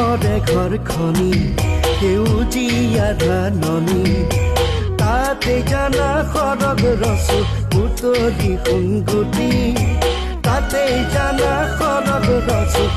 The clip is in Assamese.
কাষৰে ঘৰখনি সেউজীয়া ধাননি, তাতে জানা সৰগ ৰচো পুতলি সোণগুটি, তাতে জানা সৰগ ৰচো।